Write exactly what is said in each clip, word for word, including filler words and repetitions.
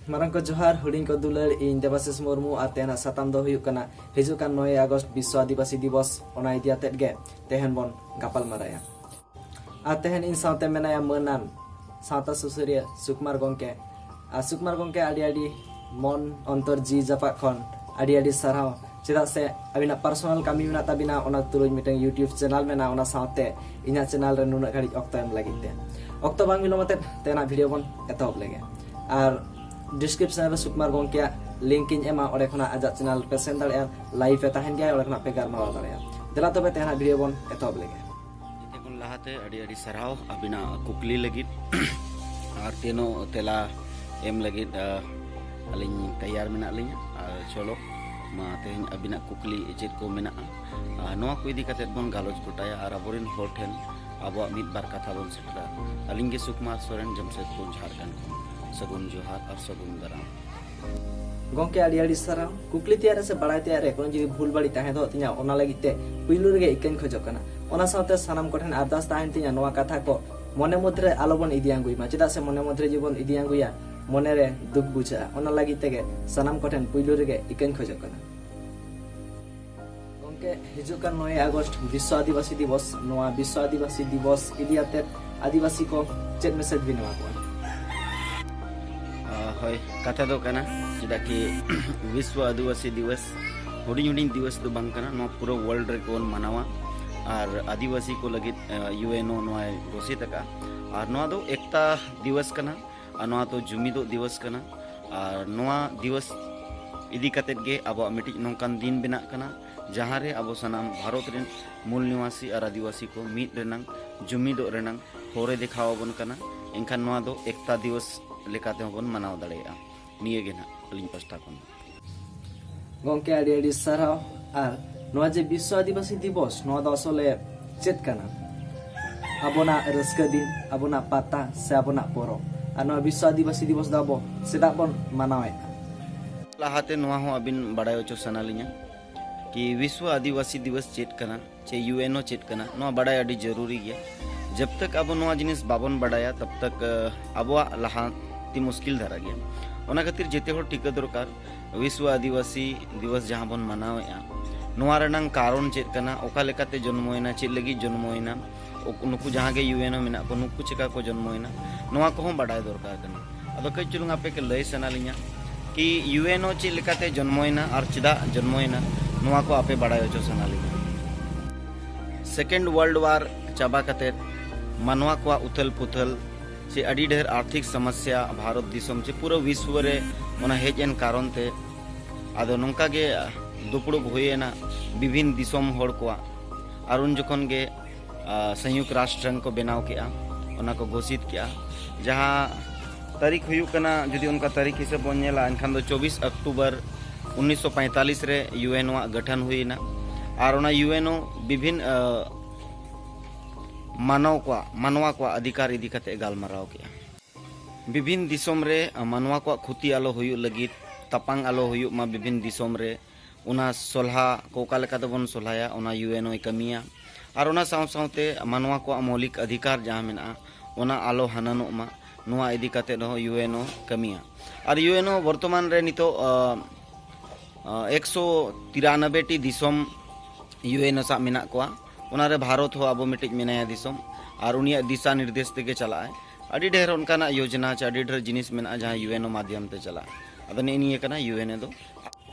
ᱢᱟᱨᱟᱝ ᱠᱚ ᱡᱚᱦᱟᱨ, ᱦᱩᱰᱤᱧ ᱠᱚ ᱫᱩᱞᱟᱹᱲ, ᱤᱧ ᱫᱮᱵᱟᱥᱤᱥ ᱢᱩᱨᱢᱩ᱾ ᱟᱨ ᱛᱮᱦᱮᱧᱟᱜ ᱥᱟᱛᱟᱢ ᱫᱚ ᱦᱩᱭᱩᱜ ᱠᱟᱱᱟ ᱦᱤᱡᱩᱜ ᱠᱟᱱ ᱱᱚᱭᱮᱭ ᱟᱜᱚᱥᱴ ᱵᱤᱥᱥᱚ ᱟᱹᱫᱤᱵᱟᱹᱥᱤ ᱫᱤᱵᱚᱥ, ᱚᱱᱟ ᱤᱫᱤ ᱟᱛᱮᱫ ᱜᱮ ᱛᱮᱦᱮᱧ ᱵᱚᱱ ᱜᱟᱯᱟᱞ ᱢᱟᱨᱟᱭᱟ᱾ ᱟᱨ ᱛᱮᱦᱮᱧ ᱤᱧ ᱥᱟᱶᱛᱮ ᱢᱮᱱᱟᱭᱟ ᱢᱟᱹᱱᱟᱱ ᱥᱟᱶᱛᱟ ᱥᱩᱥᱟᱹᱨᱤᱭᱟᱹ ᱥᱩᱠᱢᱟᱨ ᱜᱚᱢᱠᱮ᱾ ᱟᱨ ᱥᱩᱠᱢᱟᱨ ᱜᱚᱢᱠᱮ, ᱟᱹᱰᱤ ᱟᱹᱰᱤ ᱢᱚᱱ ᱚᱱᱛᱚᱨ ᱡᱤᱣᱤ ᱡᱟᱯᱟᱜ ᱠᱷᱚᱱ ᱟᱹᱰᱤ ᱟᱹᱰᱤ ᱥᱟᱨᱦᱟᱣ᱾ ᱪᱮᱫᱟᱜ ᱥᱮ ᱟᱹᱵᱤᱱᱟᱜ ᱯᱟᱨᱥᱚᱱᱟᱞ ᱠᱟᱹᱢᱤ ᱢᱮᱱᱟᱜ ᱛᱟᱹᱵᱤᱱᱟ, ᱚᱱᱟ ᱛᱩᱞᱩᱡ ᱢᱤᱫᱴᱟᱝ YouTube ᱪᱮᱱᱮᱞ ᱢᱮᱱᱟᱜᱼᱟ, ᱚᱱᱟ ᱥᱟᱶᱛᱮ ᱤᱧᱟᱹᱜ ᱪᱮᱱᱮᱞ ᱨᱮ ᱱᱩᱱᱟᱹᱜ ᱜᱷᱟᱹᱲᱤᱡ ᱚᱠᱛᱚ ᱮᱢ ᱞᱟᱹᱜᱤᱫ ᱛᱮ᱾ ᱚᱠᱛᱚ ᱵᱟᱝ ᱵᱤᱞᱚᱢ ᱟᱛᱮᱫ ᱛᱮᱱᱟᱜ ᱵᱷᱤᱰᱤᱭᱳ ᱵᱚᱱ ᱮᱛᱚᱦᱚᱵ ᱞᱮᱜᱮ᱾ ᱟᱨ ᱰᱤᱥᱠᱨᱤᱯᱥᱚᱱ ᱨᱮ ᱥᱩᱠᱢᱟᱨ ᱜᱚᱢᱠᱮᱭᱟᱜ ᱞᱤᱝᱠ ᱤᱧ ᱮᱢᱟ, ᱚᱸᱰᱮ ᱠᱷᱚᱱᱟᱜ ᱟᱡᱟᱜ ᱪᱮᱱᱮᱞ ᱯᱮ ᱥᱮᱱ ᱫᱟᱲᱮᱭᱟᱜᱼᱟ, ᱞᱟᱭᱤᱵᱷ ᱮ ᱛᱟᱦᱮᱱ ᱜᱮᱭᱟ, ᱚᱸᱰᱮ ᱠᱷᱚᱱᱟᱜ ᱯᱮ ᱜᱟᱞᱢᱟᱨᱟᱣ ᱫᱟᱲᱮᱭᱟᱜᱼᱟ᱾ ᱫᱮᱞᱟ ᱛᱚᱵᱮ ᱛᱮᱱᱟᱜ ᱵᱷᱤᱰᱤᱭᱳ ᱵᱚᱱ ᱮᱛᱚᱦᱚᱵ ᱞᱮᱜᱮ᱾ ᱡᱮᱛᱮ ᱠᱷᱚᱱ ᱞᱟᱦᱟᱛᱮ ᱟᱹᱰᱤ ᱟᱹᱰᱤ ᱥᱟᱨᱦᱟᱣ ᱟᱹᱵᱤᱱᱟᱜ ᱠᱩᱠᱞᱤ ᱞᱟᱹᱜᱤᱫ ᱟᱨ ᱛᱮᱱᱚ ᱛᱮᱞᱟ ᱮᱢ ᱞᱟᱹᱜᱤᱫ᱾ ᱟᱹᱞᱤᱧ ᱛᱮᱭᱟᱨ ᱢᱮᱱᱟᱜ ᱞᱤᱧᱟ᱾ ᱟᱨ ᱪᱚᱞᱚ ᱢᱟ, ᱛᱮᱦᱮᱧ ᱟᱹᱵᱤᱱᱟᱜ ᱠᱩᱠᱞᱤ ᱪᱮᱫ ᱠᱚ ᱢᱮᱱᱟᱜᱼᱟ, ᱟᱨ ᱱᱚᱣᱟ ᱠᱚ ᱤᱫᱤ ᱠᱟᱛᱮᱫ ᱵᱚᱱ ᱜᱟᱞᱚᱪ ᱜᱚᱴᱟᱭᱟ ᱟᱨ ᱟᱵᱚᱨᱮᱱ ᱦᱚᱲ ᱴᱷᱮᱱ ᱟᱵᱚᱣᱟᱜ ᱢᱤᱫ ᱵᱟᱨ ᱠᱟᱛᱷᱟ ᱵᱚᱱ ᱥᱮᱴᱮᱨᱟ᱾ ᱟᱹᱞᱤᱧ ᱜᱮ ᱥᱩᱠᱢᱟᱨ ᱥᱚᱨᱮᱱ, ᱡᱟᱢᱥᱮᱫᱽᱯᱩᱨ, ᱡᱷᱟᱲᱠᱷᱚᱸᱰ ᱠᱷᱚᱱ᱾ ᱥᱟᱹᱜᱩᱱ ᱡᱚᱦᱟᱨ ᱟᱨ ᱥᱟᱹᱜᱩᱱ ᱫᱟᱨᱟᱢ᱾ ᱜᱚᱢᱠᱮ, ᱟᱹᱰᱤ ᱟᱹᱰᱤ ᱥᱟᱨᱦᱟᱣ᱾ ᱠᱩᱠᱞᱤ ᱛᱮᱭᱟᱜ ᱨᱮ ᱥᱮ ᱵᱟᱲᱟᱭ ᱛᱮᱭᱟᱜ ᱨᱮ ᱠᱳᱱᱳ ᱡᱩᱫᱤ ᱵᱷᱩᱞ ᱵᱟᱹᱲᱤᱡ ᱛᱟᱦᱮᱸ ᱫᱚᱜ ᱛᱤᱧᱟ, ᱚᱱᱟ ᱞᱟᱹᱜᱤᱫ ᱛᱮ ᱯᱩᱭᱞᱩ ᱨᱮᱜᱮ ᱤᱠᱟᱹᱧ ᱠᱷᱚᱡᱚᱜ ᱠᱟᱱᱟ᱾ ᱚᱱᱟ ᱥᱟᱶᱛᱮ ᱥᱟᱱᱟᱢ ᱠᱚᱴᱷᱮᱱ ᱟᱨᱫᱟᱥ ᱛᱟᱦᱮᱱ ᱛᱤᱧᱟ, ᱱᱚᱣᱟ ᱠᱟᱛᱷᱟ ᱠᱚ ᱢᱚᱱᱮ ᱢᱚᱫᱽᱫᱷᱮ ᱨᱮ ᱟᱞᱚ ᱵᱚᱱ ᱤᱫᱤ ᱟᱸᱜᱩᱭ ᱢᱟ᱾ ᱪᱮᱫᱟᱜ ᱥᱮ ᱢᱚᱱᱮ ᱢᱚᱫᱽᱫᱷᱮ ᱨᱮ ᱡᱩᱫᱤ ᱵᱚᱱ ᱤᱫᱤ ᱟᱸᱜᱩᱭᱟ, ᱢᱚᱱᱮ ᱨᱮ ᱫᱩᱠ ᱵᱩᱡᱷᱟᱹᱜᱼᱟ᱾ ᱚᱱᱟ ᱞᱟᱹᱜᱤᱫ ᱛᱮᱜᱮ ᱥᱟᱱᱟᱢ ᱠᱚᱴᱷᱮᱱ ᱯᱩᱭᱞᱩ ᱨᱮᱜᱮ ᱤᱠᱟᱹᱧ ᱠᱷᱚᱡᱚᱜ ᱠᱟᱱᱟ᱾ ᱜᱚᱢᱠᱮ, ᱦᱤᱡᱩᱜ ᱠᱟᱱ ᱱᱚᱭᱮᱭ ᱟᱜᱚᱥᱴ ᱵᱤᱥᱥᱚ ᱟᱹᱫᱤᱵᱟᱹᱥᱤ ᱫᱤᱵᱚᱥ, ᱱᱚᱣᱟ ᱵᱤᱥᱥᱚ ᱟᱹᱫᱤᱵᱟᱹᱥᱤ ᱫᱤᱵᱚᱥ ᱤᱫᱤ ᱟᱛᱮᱫ ᱟᱹᱫᱤᱵᱟᱹᱥᱤ ᱠᱚ ᱪᱮᱫ ᱢᱮᱥᱮᱡᱽ ᱵᱤᱱ ᱮᱢᱟ ᱠᱚᱣᱟ? ᱟᱸ, ᱦᱳᱭ, ᱠᱟᱛᱷᱟ ᱫᱚ ᱠᱟᱱᱟ, ᱪᱮᱫᱟᱜ ᱠᱤ ᱵᱤᱥᱥᱚ ᱟᱹᱫᱤᱵᱟᱹᱥᱤ ᱫᱤᱵᱚᱥ ᱦᱩᱰᱤᱧ ᱦᱩᱰᱤᱧ ᱫᱤᱵᱚᱥ ᱫᱚ ᱵᱟᱝ ᱠᱟᱱᱟ, ᱱᱚᱣᱟ ᱯᱩᱨᱟᱹ ᱣᱟᱨᱞᱰ ᱨᱮᱜᱮ ᱵᱚᱱ ᱢᱟᱱᱟᱣᱟ᱾ ᱟᱨ ᱟᱹᱫᱤᱵᱟᱹᱥᱤ ᱠᱚ ᱞᱟᱹᱜᱤᱫ, ᱟᱸ, ᱤᱭᱩ ᱮᱱ ᱳ ᱱᱚᱣᱟᱭ ᱜᱷᱳᱥᱤᱛ ᱟᱠᱟᱫᱼᱟ᱾ ᱟᱨ ᱱᱚᱣᱟ ᱫᱚ ᱮᱠᱛᱟ ᱫᱤᱵᱚᱥ ᱠᱟᱱᱟ, ᱟᱨ ᱱᱚᱣᱟ ᱫᱚ ᱡᱩᱢᱤᱫᱚᱜ ᱫᱤᱵᱚᱥ ᱠᱟᱱᱟ᱾ ᱟᱨ ᱱᱚᱣᱟ ᱫᱤᱵᱚᱥ ᱤᱫᱤ ᱠᱟᱛᱮᱫ ᱜᱮ ᱟᱵᱚᱣᱟᱜ ᱢᱤᱫᱴᱤᱡ ᱱᱚᱝᱠᱟᱱ ᱫᱤᱱ ᱵᱮᱱᱟᱜ ᱠᱟᱱᱟ, ᱡᱟᱦᱟᱸ ᱨᱮ ᱟᱵᱚ ᱥᱟᱱᱟᱢ ᱵᱷᱟᱨᱚᱛ ᱨᱮᱱ ᱢᱩᱞ ᱱᱤᱣᱟᱥᱤ ᱟᱨ ᱟᱹᱫᱤᱵᱟᱹᱥᱤ ᱠᱚ ᱢᱤᱫ ᱨᱮᱱᱟᱝ, ᱡᱩᱢᱤᱫᱚᱜ ᱨᱮᱱᱟᱝ ᱦᱚᱨᱮ ᱫᱮᱠᱷᱟᱣ ᱟᱵᱚᱱ ᱠᱟᱱᱟ᱾ ᱮᱱᱠᱷᱟᱱ ᱱᱚᱣᱟ ᱫᱚ ᱮᱠᱛᱟ ᱫᱤᱵᱚᱥ ᱞᱮᱠᱟ ᱛᱮᱦᱚᱸ ᱵᱚᱱ ᱢᱟᱱᱟᱣ ᱫᱟᱲᱮᱭᱟᱜᱼᱟ᱾ ᱱᱤᱭᱟᱹ ᱜᱮ ᱱᱟᱦᱟᱜ ᱟᱹᱞᱤᱧ ᱯᱟᱥᱴᱟ ᱠᱷᱚᱱ ᱫᱚ᱾ ᱜᱚᱢᱠᱮ, ᱟᱹᱰᱤ ᱟᱹᱰᱤ ᱥᱟᱨᱦᱟᱣ᱾ ᱟᱨ ᱱᱚᱣᱟ ᱡᱮ ᱵᱤᱥᱥᱚ ᱟᱹᱫᱤᱵᱟᱹᱥᱤ ᱫᱤᱵᱚᱥ, ᱱᱚᱣᱟ ᱫᱚ ᱟᱥᱚᱞᱮ ᱪᱮᱫ ᱠᱟᱱᱟ? ᱟᱵᱚᱱᱟᱜ ᱨᱟᱹᱥᱠᱟᱹ ᱫᱤᱱ, ᱟᱵᱚᱱᱟᱜ ᱯᱟᱛᱟ ᱥᱮ ᱟᱵᱚᱱᱟᱜ ᱯᱚᱨᱚᱵᱽ? ᱟᱨ ᱱᱚᱣᱟ ᱵᱤᱥᱥᱚ ᱟᱹᱫᱤᱵᱟᱹᱥᱤ ᱫᱤᱵᱚᱥ ᱫᱚ ᱟᱵᱚ ᱪᱮᱫᱟᱜ ᱵᱚᱱ ᱢᱟᱱᱟᱣᱮᱫᱼᱟ? ᱞᱟᱦᱟᱛᱮ ᱱᱚᱣᱟ ᱦᱚᱸ ᱟᱹᱵᱤᱱ ᱵᱟᱲᱟᱭ ᱦᱚᱪᱚ ᱥᱟᱱᱟ ᱞᱤᱧᱟ ᱠᱤ ᱵᱤᱥᱥᱚ ᱟᱹᱫᱤᱵᱟᱹᱥᱤ ᱫᱤᱵᱚᱥ ᱪᱮᱫ ᱠᱟᱱᱟ, ᱪᱮ ᱤᱭᱩ ᱮᱱ ᱳ ᱪᱮᱫ ᱠᱟᱱᱟ, ᱱᱚᱣᱟ ᱵᱟᱲᱟᱭ ᱟᱹᱰᱤ ᱡᱟᱹᱨᱩᱨᱤ ᱜᱮᱭᱟ᱾ ᱡᱟᱵ ᱛᱟᱠ ᱟᱵᱚ ᱱᱚᱣᱟ ᱡᱤᱱᱤᱥ ᱵᱟᱵᱚᱱ ᱵᱟᱲᱟᱭᱟ, ᱛᱟᱵ ᱛᱟᱠ, ᱟᱸ, ᱟᱵᱚᱣᱟᱜ ᱞᱟᱦᱟ ᱟᱹᱰᱤ ᱢᱩᱥᱠᱤᱞ ᱫᱷᱟᱨᱟ ᱜᱮᱭᱟ᱾ ᱚᱱᱟ ᱠᱷᱟᱹᱛᱤᱨ ᱡᱮᱛᱮ ᱦᱚᱲ ᱴᱷᱤᱠᱟᱹ ᱫᱚᱨᱠᱟᱨ, ᱵᱤᱥᱣᱚ ᱟᱹᱫᱤᱵᱟᱹᱥᱤ ᱫᱤᱵᱚᱥ ᱡᱟᱦᱟᱸ ᱵᱚᱱ ᱢᱟᱱᱟᱣᱮᱫᱼᱟ, ᱱᱚᱣᱟ ᱨᱮᱱᱟᱝ ᱠᱟᱨᱚᱱ ᱪᱮᱫ ᱠᱟᱱᱟ, ᱚᱠᱟ ᱞᱮᱠᱟᱛᱮ ᱡᱚᱱᱢᱚᱭᱮᱱᱟ, ᱪᱮᱫ ᱞᱟᱹᱜᱤᱫ ᱡᱚᱱᱢᱚᱭᱮᱱᱟ, ᱱᱩᱠᱩ ᱡᱟᱦᱟᱸ ᱜᱮ ᱭᱩ ᱮᱱ ᱳ ᱢᱮᱱᱟᱜ ᱠᱚ, ᱱᱩᱠᱩ ᱪᱮᱠᱟ ᱠᱚ ᱡᱚᱱᱢᱚᱭᱮᱱᱟ, ᱱᱚᱣᱟ ᱠᱚᱦᱚᱸ ᱵᱟᱰᱟᱭ ᱫᱚᱨᱠᱟᱨ ᱠᱟᱱᱟ᱾ ᱟᱫᱚ ᱠᱟᱹᱡ ᱪᱩᱞᱩᱝ ᱟᱯᱮ ᱠᱚ ᱞᱟᱹᱭ ᱥᱟᱱᱟ ᱞᱤᱧᱟ ᱠᱤ ᱭᱩ ᱮᱱ ᱳ ᱪᱮᱫ ᱞᱮᱠᱟᱛᱮ ᱡᱚᱱᱢᱚᱭᱮᱱᱟ ᱟᱨ ᱪᱮᱫᱟᱜ ᱡᱚᱱᱢᱚᱭᱮᱱᱟ, ᱱᱚᱣᱟ ᱠᱚ ᱟᱯᱮ ᱵᱟᱰᱟᱭ ᱦᱚᱪᱚ ᱥᱟᱱᱟ ᱞᱤᱧᱟ᱾ Second World War ᱪᱟᱵᱟ ᱠᱟᱛᱮᱫ ᱢᱟᱱᱣᱟ ᱠᱚᱣᱟᱜ ᱩᱛᱷᱟᱹᱞ ᱯᱩᱛᱷᱟᱹᱞ ᱥᱮ ᱟᱹᱰᱤ ᱰᱷᱮᱨ ᱟᱨᱛᱷᱤᱠ ᱥᱚᱢᱚᱥᱭᱟ ᱵᱷᱟᱨᱚᱛ ᱫᱤᱥᱚᱢ ᱪᱮ ᱯᱩᱨᱟᱹ ᱵᱤᱥᱣᱚ ᱨᱮ ᱚᱱᱟ ᱦᱮᱡ ᱮᱱ ᱠᱟᱨᱚᱱ ᱛᱮ ᱟᱫᱚ ᱱᱚᱝᱠᱟ ᱜᱮ ᱫᱩᱯᱲᱩᱵ ᱦᱩᱭᱮᱱᱟ ᱵᱤᱵᱷᱤᱱ ᱫᱤᱥᱚᱢ ᱦᱚᱲ ᱠᱚᱣᱟᱜ᱾ ᱟᱨ ᱩᱱ ᱡᱚᱠᱷᱚᱱ ᱜᱮ, ᱟ, ᱥᱚᱝᱭᱩᱠᱛ ᱨᱟᱥᱴᱨᱚᱝ ᱠᱚ ᱵᱮᱱᱟᱣ ᱠᱮᱜᱼᱟ, ᱚᱱᱟ ᱠᱚ ᱜᱷᱳᱥᱤᱛ ᱠᱮᱜᱼᱟ᱾ ᱡᱟᱦᱟᱸ ᱛᱟᱹᱨᱤᱠᱷ ᱦᱩᱭᱩᱜ ᱠᱟᱱᱟ, ᱡᱩᱫᱤ ᱚᱱᱠᱟ ᱛᱟᱹᱨᱤᱠᱷ ᱦᱤᱥᱟᱹᱵ ᱵᱚᱱ ᱧᱮᱞᱟ, ᱮᱱᱠᱷᱟᱱ ᱫᱚ ᱪᱚᱵᱵᱤᱥ ᱚᱠᱴᱳᱵᱚᱨ ᱩᱱᱤᱥᱥᱚ ᱯᱚᱸᱭᱛᱟᱞᱤᱥ ᱨᱮ ᱭᱩ ᱮᱱ ᱳ ᱟᱜ ᱜᱚᱴᱷᱚᱱ ᱦᱩᱭᱮᱱᱟ᱾ ᱟᱨ ᱚᱱᱟ ᱭᱩ ᱮᱱ ᱳ ᱵᱤᱵᱷᱤᱱ, ᱟ, ᱢᱟᱱᱚᱣ ᱠᱚᱣᱟᱜ, ᱢᱟᱱᱣᱟ ᱠᱚᱣᱟᱜ ᱚᱫᱷᱤᱠᱟᱨ ᱤᱫᱤ ᱠᱟᱛᱮ ᱜᱟᱞᱢᱟᱨᱟᱣ ᱠᱮᱜᱼᱟ᱾ ᱵᱤᱵᱷᱤᱱ ᱫᱤᱥᱚᱢ ᱨᱮ ᱢᱟᱱᱣᱟ ᱠᱚᱣᱟᱜ ᱠᱷᱚᱛᱤ ᱟᱞᱚ ᱦᱩᱭᱩᱜ ᱞᱟᱹᱜᱤᱫ, ᱛᱟᱯᱟᱝ ᱟᱞᱚ ᱦᱩᱭᱩᱜ ᱢᱟ ᱵᱤᱵᱷᱤᱱ ᱫᱤᱥᱚᱢ ᱨᱮ, ᱚᱱᱟ ᱥᱚᱞᱦᱟ ᱠᱚ ᱚᱠᱟ ᱞᱮᱠᱟ ᱛᱮᱵᱚᱱ ᱥᱚᱞᱦᱟᱭᱟ, ᱚᱱᱟ ᱭᱩ ᱮᱱ ᱳᱭ ᱠᱟᱹᱢᱤᱭᱟ᱾ ᱟᱨ ᱚᱱᱟ ᱥᱟᱶ ᱥᱟᱶᱛᱮ ᱢᱟᱱᱣᱟ ᱠᱚᱣᱟᱜ ᱢᱳᱣᱞᱤᱠ ᱚᱫᱷᱤᱠᱟᱨ ᱡᱟᱦᱟᱸ ᱢᱮᱱᱟᱜᱼᱟ, ᱚᱱᱟ ᱟᱞᱚ ᱦᱟᱱᱟᱱᱚᱜ ᱢᱟ, ᱱᱚᱣᱟ ᱤᱫᱤ ᱠᱟᱛᱮ ᱦᱚᱸ ᱭᱩ ᱮᱱ ᱳ ᱠᱟᱹᱢᱤᱭᱟ᱾ ᱟᱨ ᱭᱩ ᱮᱱ ᱳ ᱵᱚᱨᱛᱚᱢᱟᱱ ᱨᱮ ᱱᱤᱛᱚᱜ, ᱟ, ᱟ, ᱮᱠᱥᱚ ᱛᱤᱨᱟᱱᱚᱵᱵᱳᱭ ᱴᱤ ᱫᱤᱥᱚᱢ ᱭᱩ ᱮᱱ ᱳ ᱥᱟᱶ ᱢᱮᱱᱟᱜ ᱠᱚᱣᱟ᱾ ᱚᱱᱟᱨᱮ ᱵᱷᱟᱨᱚᱛ ᱦᱚᱸ ᱟᱵᱚ ᱢᱤᱫᱴᱤᱡ ᱢᱮᱱᱟᱭᱟ ᱫᱤᱥᱚᱢ, ᱟᱨ ᱩᱱᱤᱭᱟᱜ ᱫᱤᱥᱟ ᱱᱤᱨᱫᱮᱥ ᱛᱮᱜᱮ ᱪᱟᱞᱟᱜᱼᱟᱭ᱾ ᱟᱹᱰᱤ ᱰᱷᱮᱨ ᱚᱱᱠᱟᱱᱟᱜ ᱭᱳᱡᱚᱱᱟ ᱪᱮ ᱟᱹᱰᱤ ᱰᱷᱮᱨ ᱡᱤᱱᱤᱥ ᱢᱮᱱᱟᱜᱼᱟ, ᱡᱟᱦᱟᱸ ᱭᱩ ᱮᱱ ᱳ ᱢᱟᱫᱽᱫᱷᱚᱢ ᱛᱮ ᱪᱟᱞᱟᱜᱼᱟ᱾ ᱟᱫᱚ ᱱᱮᱜᱼᱮ ᱱᱤᱭᱟᱹ ᱠᱟᱱᱟ ᱭᱩ ᱮᱱ ᱳ ᱫᱚ᱾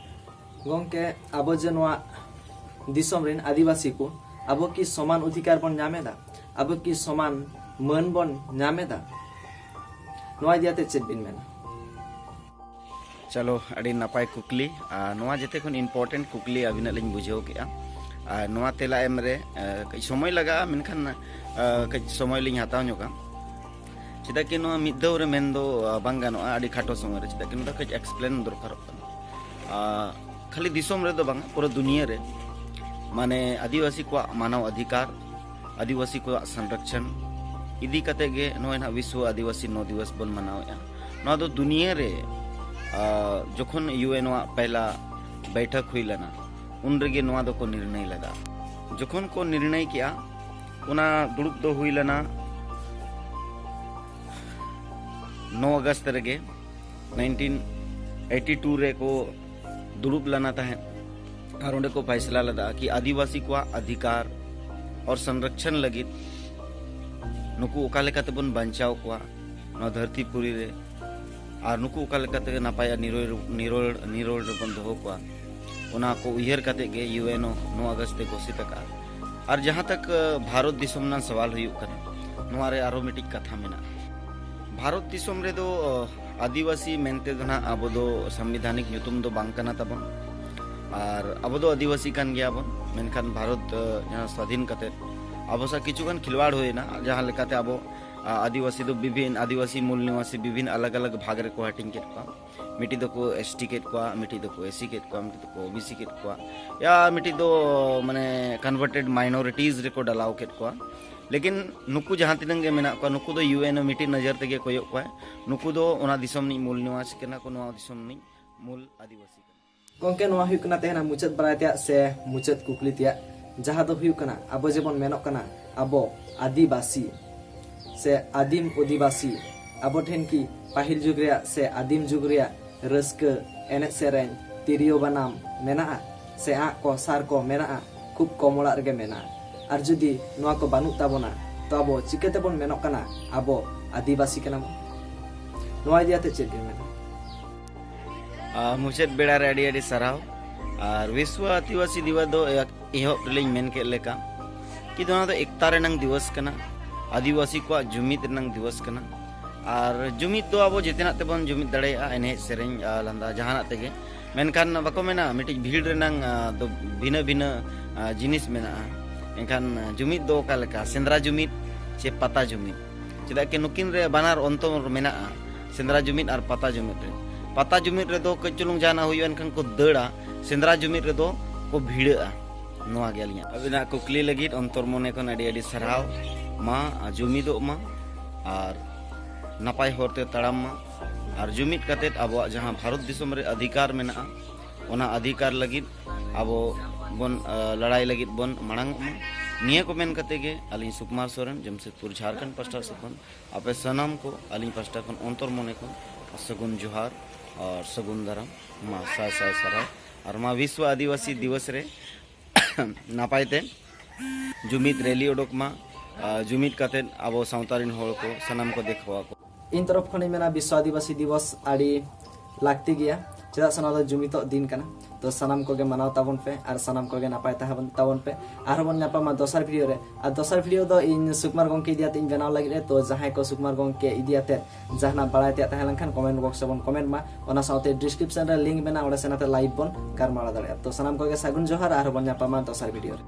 ᱜᱚᱢᱠᱮ, ᱟᱵᱚ ᱡᱮ ᱱᱚᱣᱟ ᱫᱤᱥᱚᱢ ᱨᱮᱱ ᱟᱹᱫᱤᱵᱟᱹᱥᱤ ᱠᱚ, ᱟᱵᱚ ᱠᱤ ᱥᱚᱢᱟᱱ ᱚᱫᱷᱤᱠᱟᱨ ᱵᱚᱱ ᱧᱟᱢ ᱮᱫᱟ? ᱟᱵᱚ ᱠᱤ ᱥᱚᱢᱟᱱ ᱢᱟᱹᱱ ᱵᱚᱱ ᱧᱟᱢ ᱮᱫᱟ? ᱱᱚᱣᱟ ᱤᱫᱤ ᱠᱟᱛᱮ ᱪᱮᱫ ᱵᱤᱱ ᱢᱮᱱᱟ? ᱪᱚᱞᱚ, ᱟᱹᱰᱤ ᱱᱟᱯᱟᱭ ᱠᱩᱠᱞᱤ᱾ ᱟᱨ ᱱᱚᱣᱟ ᱡᱮᱛᱮ ᱠᱷᱚᱱ important ᱠᱩᱠᱞᱤ ᱟᱹᱵᱤᱱᱟᱜ ᱞᱤᱧ ᱵᱩᱡᱷᱟᱹᱣ ᱠᱮᱜᱼᱟ᱾ ᱟᱨ ᱱᱚᱣᱟ ᱛᱮᱞᱟ ᱮᱢ ᱨᱮ, ᱟ, ᱠᱟᱹᱡ ᱥᱚᱢᱚᱭ ᱞᱟᱜᱟᱜᱼᱟ, ᱢᱮᱱᱠᱷᱟᱱ, ᱟ, ᱠᱟᱹᱡ ᱥᱚᱢᱚᱭ ᱞᱤᱧ ᱦᱟᱛᱟᱣ ᱧᱚᱜᱟ᱾ ᱪᱮᱫᱟᱜ ᱠᱤ ᱱᱚᱣᱟ ᱢᱤᱫ ᱫᱷᱟᱣ ᱨᱮ ᱢᱮᱱ ᱫᱚ, ᱟ, ᱵᱟᱝ ᱜᱟᱱᱚᱜᱼᱟ ᱟᱹᱰᱤ ᱠᱷᱟᱴᱚ ᱥᱚᱢᱚᱭ ᱨᱮ, ᱪᱮᱫᱟᱜ ᱠᱤ ᱱᱚᱣᱟ ᱫᱚ ᱠᱟᱹᱡ explain ᱫᱚᱨᱠᱟᱨᱚᱜ ᱠᱟᱱᱟ᱾ ᱟ, ᱠᱷᱟᱹᱞᱤ ᱫᱤᱥᱚᱢ ᱨᱮᱫᱚ ᱵᱟᱝᱟ, ᱯᱩᱨᱟᱹ ᱫᱩᱱᱤᱭᱟᱹ ᱨᱮ, ᱢᱟᱱᱮ, ᱟᱹᱫᱤᱵᱟᱹᱥᱤ ᱠᱚᱣᱟᱜ ᱢᱟᱱᱟᱣ ᱚᱫᱷᱤᱠᱟᱨ, ᱟᱹᱫᱤᱵᱟᱹᱥᱤ ᱠᱚᱣᱟᱜ ᱥᱚᱝᱨᱚᱠᱷᱚᱱ ᱤᱫᱤ ᱠᱟᱛᱮ ᱜᱮ ᱱᱚᱜᱼᱚᱭ ᱱᱟᱦᱟᱜ ᱵᱤᱥᱣᱚ ᱟᱹᱫᱤᱵᱟᱹᱥᱤ ᱱᱚ ᱫᱤᱵᱚᱥ ᱵᱚᱱ ᱢᱟᱱᱟᱣᱮᱫᱼᱟ᱾ ᱱᱚᱣᱟ ᱫᱚ ᱫᱩᱱᱤᱭᱟᱹ ᱨᱮ, ᱟ, ᱡᱚᱠᱷᱚᱱ ᱭᱩ ᱮᱱ ᱟᱜ ᱯᱮᱦᱞᱟ ᱵᱟᱹᱭᱴᱷᱟᱹᱠ ᱦᱩᱭ ᱞᱮᱱᱟ, ᱩᱱ ᱨᱮᱜᱮ ᱱᱚᱣᱟ ᱫᱚᱠᱚ ᱱᱤᱨᱬᱚᱭ ᱞᱮᱫᱟ᱾ ᱡᱚᱠᱷᱚᱱ ᱠᱚ ᱱᱤᱨᱬᱚᱭ ᱠᱮᱜᱼᱟ, ᱚᱱᱟ ᱫᱩᱲᱩᱵ ᱫᱚ ᱦᱩᱭ ᱞᱮᱱᱟ ᱱᱚ ᱟᱜᱚᱥᱴ ᱨᱮᱜᱮ ᱱᱟᱭᱤᱱᱴᱤᱱ ᱮᱭᱤᱴᱤ ᱴᱩ ᱨᱮᱠᱚ ᱫᱩᱲᱩᱵ ᱞᱮᱱᱟ ᱛᱟᱦᱮᱸᱫ᱾ ᱟᱨ ᱚᱸᱰᱮ ᱠᱚ ᱯᱷᱟᱭᱥᱞᱟ ᱞᱮᱫᱟ ᱠᱤ ᱟᱹᱫᱤᱵᱟᱹᱥᱤ ᱠᱚᱣᱟᱜ ᱚᱫᱷᱤᱠᱟᱨ ᱟᱨ ᱥᱚᱝᱨᱚᱠᱷᱚᱱ ᱞᱟᱹᱜᱤᱫ ᱱᱩᱠᱩ ᱚᱠᱟ ᱞᱮᱠᱟ ᱛᱮᱵᱚᱱ ᱵᱟᱧᱪᱟᱣ ᱠᱚᱣᱟ ᱱᱚᱣᱟ ᱫᱷᱟᱹᱨᱛᱤ ᱯᱩᱨᱤ ᱨᱮ, ᱟᱨ ᱱᱩᱠᱩ ᱚᱠᱟ ᱞᱮᱠᱟ ᱛᱮ ᱱᱟᱯᱟᱭ ᱟᱨ ᱱᱤᱨᱚᱲ ᱱᱤᱨᱚᱲ ᱱᱤᱨᱚᱲ ᱨᱮᱵᱚᱱ ᱫᱚᱦᱚ ᱠᱚᱣᱟ, ᱚᱱᱟ ᱠᱚ ᱩᱭᱦᱟᱹᱨ ᱠᱟᱛᱮ ᱜᱮ ᱭᱩ ᱮᱱ ᱳ ᱱᱚᱣᱟ ᱟᱜᱚᱥᱴ ᱮ ᱜᱷᱳᱥᱤᱛ ᱟᱠᱟᱫᱼᱟ᱾ ᱟᱨ ᱡᱟᱦᱟᱸ ᱛᱟᱠ ᱵᱷᱟᱨᱚᱛ ᱫᱤᱥᱚᱢ ᱨᱮᱱᱟᱜ ᱥᱟᱣᱟᱞ ᱦᱩᱭᱩᱜ ᱠᱟᱱᱟ, ᱱᱚᱣᱟ ᱨᱮ ᱟᱨᱦᱚᱸ ᱢᱤᱫᱴᱤᱡ ᱠᱟᱛᱷᱟ ᱢᱮᱱᱟᱜᱼᱟ᱾ ᱵᱷᱟᱨᱚᱛ ᱫᱤᱥᱚᱢ ᱨᱮᱫᱚ ᱟᱹᱫᱤᱵᱟᱹᱥᱤ ᱢᱮᱱᱛᱮ ᱫᱚ ᱱᱟᱦᱟᱜ ᱟᱵᱚ ᱫᱚ ᱥᱟᱝᱵᱤᱫᱷᱟᱱᱤᱠ ᱧᱩᱛᱩᱢ ᱫᱚ ᱵᱟᱝ ᱠᱟᱱᱟ ᱛᱟᱵᱚᱱ᱾ ᱟᱨ ᱟᱵᱚ ᱫᱚ ᱟᱹᱫᱤᱵᱟᱹᱥᱤ ᱠᱟᱱ ᱜᱮᱭᱟ ᱵᱚᱱ, ᱢᱮᱱᱠᱷᱟᱱ ᱵᱷᱟᱨᱚᱛ ᱡᱟᱦᱟᱸ ᱥᱟᱫᱷᱤᱱ ᱠᱟᱛᱮ ᱟᱵᱚ ᱥᱟᱶ ᱠᱤᱪᱷᱩ ᱜᱟᱱ ᱠᱷᱤᱞᱣᱟᱲ ᱦᱩᱭᱮᱱᱟ, ᱡᱟᱦᱟᱸ ᱞᱮᱠᱟᱛᱮ ᱟᱵᱚ ᱟᱹᱫᱤᱵᱟᱹᱥᱤ ᱫᱚ ᱵᱤᱵᱷᱤᱱ ᱟᱹᱫᱤᱵᱟᱹᱥᱤ ᱢᱩᱞ ᱱᱤᱣᱟᱥᱤ ᱵᱤᱵᱷᱤᱱ ᱟᱞᱟᱜᱽ ᱟᱞᱟᱜᱽ ᱵᱷᱟᱜᱽ ᱨᱮᱠᱚ ᱦᱟᱹᱴᱤᱧ ᱠᱮᱫ ᱠᱚᱣᱟ᱾ ᱢᱤᱫᱴᱤᱡ ᱫᱚᱠᱚ ᱮᱥ ᱴᱤ ᱠᱮᱫ ᱠᱚᱣᱟ, ᱢᱤᱫᱴᱤᱡ ᱫᱚᱠᱚ ᱮᱥ ᱥᱤ ᱠᱮᱫ ᱠᱚᱣᱟ, ᱢᱤᱫᱴᱤᱡ ᱫᱚᱠᱚ ᱳ ᱵᱤ ᱥᱤ ᱠᱮᱫ ᱠᱚᱣᱟ, ᱭᱟ ᱢᱤᱫᱴᱤᱡ ᱫᱚ ᱢᱟᱱᱮ ᱠᱚᱱᱵᱷᱟᱨᱴᱮᱰ ᱢᱟᱭᱱᱚᱨᱤᱴᱤᱡᱽ ᱨᱮᱠᱚ ᱰᱟᱞᱟᱣ ᱠᱮᱫ ᱠᱚᱣᱟ᱾ ᱞᱮᱠᱤᱱ ᱱᱩᱠᱩ ᱡᱟᱦᱟᱸ ᱛᱤᱱᱟᱹᱜ ᱜᱮ ᱢᱮᱱᱟᱜ ᱠᱚᱣᱟ, ᱱᱩᱠᱩ ᱫᱚ ᱭᱩ ᱮᱱ ᱳ ᱢᱤᱫᱴᱤᱡ ᱱᱚᱡᱚᱨ ᱛᱮᱜᱮ ᱠᱚᱭᱚᱜ ᱠᱚᱣᱟ᱾ ᱱᱩᱠᱩ ᱫᱚ ᱚᱱᱟ ᱫᱤᱥᱚᱢ ᱨᱤᱱᱤᱡ ᱢᱩᱞ ᱱᱤᱣᱟᱥᱤ ᱠᱟᱱᱟ ᱠᱚ, ᱱᱚᱣᱟ ᱫᱤᱥᱚᱢ ᱨᱤᱱᱤᱡ ᱢᱩᱞ ᱟᱹᱫᱤᱵᱟᱹᱥᱤ ᱠᱟᱱᱟ᱾ ᱜᱚᱢᱠᱮ, ᱱᱚᱣᱟ ᱦᱩᱭᱩᱜ ᱠᱟᱱᱟ ᱛᱮᱦᱮᱧᱟᱜ ᱢᱩᱪᱟᱹᱫ ᱵᱟᱲᱟᱭ ᱛᱮᱭᱟᱜ ᱥᱮ ᱢᱩᱪᱟᱹᱫ ᱠᱩᱠᱞᱤ ᱛᱮᱭᱟᱜ, ᱡᱟᱦᱟᱸ ᱫᱚ ᱦᱩᱭᱩᱜ ᱠᱟᱱᱟ ᱟᱵᱚ ᱡᱮᱵᱚᱱ ᱢᱮᱱᱚᱜ ᱠᱟᱱᱟ ᱟᱵᱚ ᱟᱹᱫᱤᱵᱟᱹᱥᱤ ᱥᱮ ᱟᱹᱫᱤᱢ ᱚᱫᱤᱵᱟᱹᱥᱤ, ᱟᱵᱚ ᱴᱷᱮᱱ ᱠᱤ ᱯᱟᱹᱦᱤᱞ ᱡᱩᱜᱽ ᱨᱮᱭᱟᱜ ᱥᱮ ᱟᱹᱫᱤᱢ ᱡᱩᱜᱽ ᱨᱮᱭᱟᱜ ᱨᱟᱹᱥᱠᱟᱹ, ᱮᱱᱮᱡ ᱥᱮᱨᱮᱧ, ᱛᱤᱨᱭᱳ ᱵᱟᱱᱟᱢ ᱢᱮᱱᱟᱜᱼᱟ ᱥᱮ ᱟᱸᱜ ᱠᱚ ᱥᱟᱨ ᱠᱚ ᱢᱮᱱᱟᱜᱼᱟ? ᱠᱷᱩᱵ ᱠᱚᱢ ᱚᱲᱟᱜ ᱨᱮᱜᱮ ᱢᱮᱱᱟᱜᱼᱟ᱾ ᱟᱨ ᱡᱩᱫᱤ ᱱᱚᱣᱟ ᱠᱚ ᱵᱟᱹᱱᱩᱜ ᱛᱟᱵᱚᱱᱟ, ᱛᱚ ᱟᱵᱚ ᱪᱤᱠᱟᱹ ᱛᱮᱵᱚᱱ ᱢᱮᱱᱚᱜ ᱠᱟᱱᱟ ᱟᱵᱚ ᱟᱹᱫᱤᱵᱟᱹᱥᱤ ᱠᱟᱱᱟ ᱵᱚᱱ? ᱱᱚᱣᱟ ᱤᱫᱤ ᱠᱟᱛᱮ ᱪᱮᱫ ᱵᱮᱱ ᱢᱮᱱᱟ? ᱟᱨ ᱢᱩᱪᱟᱹᱫ ᱵᱮᱲᱟ ᱨᱮ ᱟᱹᱰᱤ ᱟᱹᱰᱤ ᱥᱟᱨᱦᱟᱣ᱾ ᱟᱨ ᱵᱤᱥᱣᱚ ᱟᱹᱫᱤᱵᱟᱹᱥᱤ ᱫᱤᱵᱚᱥ ᱫᱚ ᱮᱦᱚᱵ ᱨᱮᱞᱤᱧ ᱢᱮᱱ ᱠᱮᱫ ᱞᱮᱠᱟ ᱠᱤ ᱱᱚᱣᱟ ᱫᱚ ᱮᱠᱛᱟ ᱨᱮᱱᱟᱝ ᱫᱤᱵᱚᱥ ᱠᱟᱱᱟ, ᱟᱹᱫᱤᱵᱟᱹᱥᱤ ᱠᱚᱣᱟᱜ ᱡᱩᱢᱤᱫ ᱨᱮᱱᱟᱝ ᱫᱤᱵᱚᱥ ᱠᱟᱱᱟ᱾ ᱟᱨ ᱡᱩᱢᱤᱫ ᱫᱚ ᱟᱵᱚ ᱡᱮᱛᱮᱱᱟᱜ ᱛᱮᱵᱚᱱ ᱡᱩᱢᱤᱫ ᱫᱟᱲᱮᱭᱟᱜᱼᱟ, ᱮᱱᱮᱡ ᱥᱮᱨᱮᱧ, ᱟᱨ ᱞᱟᱸᱫᱟ, ᱡᱟᱦᱟᱱᱟᱜ ᱛᱮᱜᱮ᱾ ᱢᱮᱱᱠᱷᱟᱱ ᱵᱟᱠᱚ ᱢᱮᱱᱟ ᱢᱤᱫᱴᱤᱡ ᱵᱷᱤᱲ ᱨᱮᱱᱟᱝ, ᱟᱸ, ᱫᱚ ᱵᱷᱤᱱᱟᱹ ᱵᱷᱤᱱᱟᱹ, ᱟᱸ, ᱡᱤᱱᱤᱥ ᱢᱮᱱᱟᱜᱼᱟ᱾ ᱮᱱᱠᱷᱟᱱ, ᱟᱸ, ᱡᱩᱢᱤᱫ ᱫᱚ ᱚᱠᱟ ᱞᱮᱠᱟ? ᱥᱮᱸᱫᱽᱨᱟ ᱡᱩᱢᱤᱫ ᱪᱮ ᱯᱟᱛᱟ ᱡᱩᱢᱤᱫ? ᱪᱮᱫᱟᱜ ᱠᱤ ᱱᱩᱠᱤᱱ ᱨᱮ ᱵᱟᱱᱟᱨ ᱚᱱᱛᱚᱨ ᱢᱮᱱᱟᱜᱼᱟ, ᱥᱮᱸᱫᱽᱨᱟ ᱡᱩᱢᱤᱫ ᱟᱨ ᱯᱟᱛᱟ ᱡᱩᱢᱤᱫ ᱨᱮ᱾ ᱯᱟᱛᱟ ᱡᱩᱢᱤᱫ ᱨᱮᱫᱚ ᱠᱟᱹᱡ ᱪᱩᱞᱩᱝ ᱡᱟᱦᱟᱱᱟᱜ ᱦᱩᱭᱩᱜᱼᱟ, ᱮᱱᱠᱷᱟᱱ ᱠᱚ ᱫᱟᱹᱲᱟ, ᱥᱮᱸᱫᱽᱨᱟ ᱡᱩᱢᱤᱫ ᱨᱮᱫᱚ ᱠᱚ ᱵᱷᱤᱲᱟᱹᱜᱼᱟ᱾ ᱱᱚᱣᱟ ᱜᱮ ᱟᱹᱞᱤᱧᱟᱜ᱾ ᱟᱹᱵᱤᱱᱟᱜ ᱠᱩᱠᱞᱤ ᱞᱟᱹᱜᱤᱫ ᱚᱱᱛᱚᱨ ᱢᱚᱱᱮ ᱠᱷᱚᱱ ᱟᱹᱰᱤ ᱟᱹᱰᱤ ᱥᱟᱨᱦᱟᱣ᱾ ᱢᱟ ᱡᱩᱢᱤᱫᱚᱜ ᱢᱟ ᱟᱨ ᱱᱟᱯᱟᱭ ᱦᱚᱨ ᱛᱮ ᱛᱟᱲᱟᱢ ᱢᱟ, ᱟᱨ ᱡᱩᱢᱤᱫ ᱠᱟᱛᱮᱫ ᱟᱵᱚᱣᱟᱜ ᱡᱟᱦᱟᱸ ᱵᱷᱟᱨᱚᱛ ᱫᱤᱥᱚᱢ ᱨᱮ ᱚᱫᱷᱤᱠᱟᱨ ᱢᱮᱱᱟᱜᱼᱟ, ᱚᱱᱟ ᱚᱫᱷᱤᱠᱟᱨ ᱞᱟᱹᱜᱤᱫ ᱟᱵᱚ ᱵᱚᱱ, ᱟᱸ, ᱞᱟᱹᱲᱦᱟᱹᱭ ᱞᱟᱹᱜᱤᱫ ᱵᱚᱱ ᱢᱟᱲᱟᱝ ᱚᱜ ᱢᱟ᱾ ᱱᱤᱭᱟᱹ ᱠᱚ ᱢᱮᱱ ᱠᱟᱛᱮ ᱜᱮ ᱟᱹᱞᱤᱧ ᱥᱩᱠᱢᱟᱨ ᱥᱚᱨᱮᱱ, ᱡᱟᱢᱥᱮᱫᱽᱯᱩᱨ, ᱡᱷᱟᱲᱠᱷᱚᱸᱰ ᱯᱟᱥᱴᱟ ᱥᱮᱫ ᱠᱷᱚᱱ ᱟᱯᱮ ᱥᱟᱱᱟᱢ ᱠᱚ ᱟᱹᱞᱤᱧ ᱯᱟᱥᱴᱟ ᱠᱷᱚᱱ ᱚᱱᱛᱚᱨ ᱢᱚᱱᱮ ᱠᱷᱚᱱ ᱥᱟᱹᱜᱩᱱ ᱡᱚᱦᱟᱨ ᱟᱨ ᱥᱟᱹᱜᱩᱱ ᱫᱟᱨᱟᱢ᱾ ᱢᱟ ᱥᱟᱭ ᱥᱟᱭ ᱥᱟᱨᱦᱟᱣ᱾ ᱟᱨ ᱢᱟ ᱵᱤᱥᱣᱚ ᱟᱹᱫᱤᱵᱟᱹᱥᱤ ᱫᱤᱵᱚᱥ ᱨᱮ ᱱᱟᱯᱟᱭ ᱛᱮ ᱡᱩᱢᱤᱫ ᱨᱮᱞᱤ ᱚᱰᱚᱠ ᱢᱟ᱾ ᱟᱨ ᱡᱩᱢᱤᱫ ᱠᱟᱛᱮ ᱟᱵᱚ ᱥᱟᱶᱛᱟ ᱨᱮᱱ ᱦᱚᱲ ᱠᱚ ᱥᱟᱱᱟᱢ ᱠᱚ ᱫᱮᱠᱷᱟᱣᱟ ᱠᱚ᱾ ᱤᱧ ᱛᱚᱨᱚᱯ ᱠᱷᱚᱱᱤᱧ ᱢᱮᱱᱟ, ᱵᱤᱥᱣᱚ ᱟᱹᱫᱤᱵᱟᱹᱥᱤ ᱫᱤᱵᱚᱥ ᱟᱹᱰᱤ ᱞᱟᱹᱠᱛᱤ ᱜᱮᱭᱟ, ᱪᱮᱫᱟᱜ ᱥᱮ ᱱᱚᱣᱟ ᱫᱚ ᱡᱩᱢᱤᱫᱚᱜ ᱫᱤᱱ ᱠᱟᱱᱟ᱾ ᱛᱚ ᱥᱟᱱᱟᱢ ᱠᱚᱜᱮ ᱢᱟᱱᱟᱣ ᱛᱟᱵᱚᱱ ᱯᱮ ᱟᱨ ᱥᱟᱱᱟᱢ ᱠᱚᱜᱮ ᱱᱟᱯᱟᱭ ᱛᱟᱦᱮᱸ ᱛᱟᱵᱚᱱ ᱯᱮ᱾ ᱟᱨᱦᱚᱸ ᱵᱚᱱ ᱧᱟᱯᱟᱢᱟ ᱫᱚᱥᱟᱨ ᱵᱷᱤᱰᱤᱭᱳ ᱨᱮ᱾ ᱟᱨ ᱫᱚᱥᱟᱨ ᱵᱷᱤᱰᱤᱭᱳ ᱫᱚ ᱤᱧ ᱥᱩᱠᱢᱟᱨ ᱜᱚᱢᱠᱮ ᱤᱫᱤ ᱠᱟᱛᱮ ᱤᱧ ᱵᱮᱱᱟᱣ ᱞᱟᱹᱜᱤᱫ ᱨᱮ, ᱛᱚ ᱡᱟᱦᱟᱸᱭ ᱠᱚ ᱥᱩᱠᱢᱟᱨ ᱜᱚᱢᱠᱮ ᱤᱫᱤ ᱠᱟᱛᱮ ᱡᱟᱦᱟᱱᱟᱜ ᱵᱟᱲᱟᱭ ᱛᱮᱭᱟᱜ ᱛᱟᱦᱮᱸ ᱞᱮᱱᱠᱷᱟᱱ ᱠᱚᱢᱮᱱᱴ ᱵᱚᱠᱥ ᱨᱮᱵᱚᱱ ᱠᱚᱢᱮᱱᱴ ᱢᱟ᱾ ᱚᱱᱟ ᱥᱟᱶᱛᱮ ᱰᱤᱥᱠᱨᱤᱯᱥᱚᱱ ᱨᱮ ᱞᱤᱝᱠ ᱢᱮᱱᱟᱜᱼᱟ, ᱚᱸᱰᱮ ᱥᱮᱱ ᱠᱟᱛᱮ ᱞᱟᱭᱤᱵᱷ ᱵᱚᱱ ᱜᱟᱞᱢᱟᱨᱟᱣ ᱫᱟᱲᱮᱭᱟᱜᱼᱟ᱾ ᱛᱚ ᱥᱟᱱᱟᱢ ᱠᱚᱜᱮ ᱥᱟᱹᱜᱩᱱ ᱡᱚᱦᱟᱨ, ᱟᱨᱦᱚᱸ ᱵᱚᱱ ᱧᱟᱯᱟᱢᱟ ᱫᱚᱥᱟᱨ ᱵᱷᱤᱰᱤᱭᱳ ᱨᱮ᱾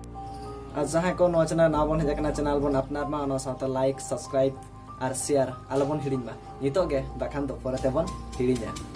ᱟᱨ ᱡᱟᱦᱟᱸᱭ ᱠᱚ ᱱᱚᱣᱟ ᱪᱮᱱᱮᱞ ᱱᱟᱣᱟ ᱵᱚᱱ ᱦᱮᱡ ᱟᱠᱟᱱᱟ, ᱪᱮᱱᱮᱞ ᱵᱚᱱ ᱟᱯᱱᱟᱨ ᱢᱟ, ᱚᱱᱟ ᱥᱟᱶᱛᱮ ᱞᱟᱭᱤᱠ, ᱥᱟᱵᱥᱠᱨᱟᱭᱤᱵ ᱟᱨ ᱥᱮᱭᱟᱨ ᱟᱞᱚᱵᱚᱱ ᱦᱤᱲᱤᱧ ᱢᱟ᱾ ᱱᱤᱛᱚᱜ ᱜᱮ, ᱵᱟᱠᱷᱟᱱ ᱫᱚ ᱯᱚᱨᱮ ᱛᱮᱵᱚᱱ ᱦᱤᱲᱤᱧᱟ᱾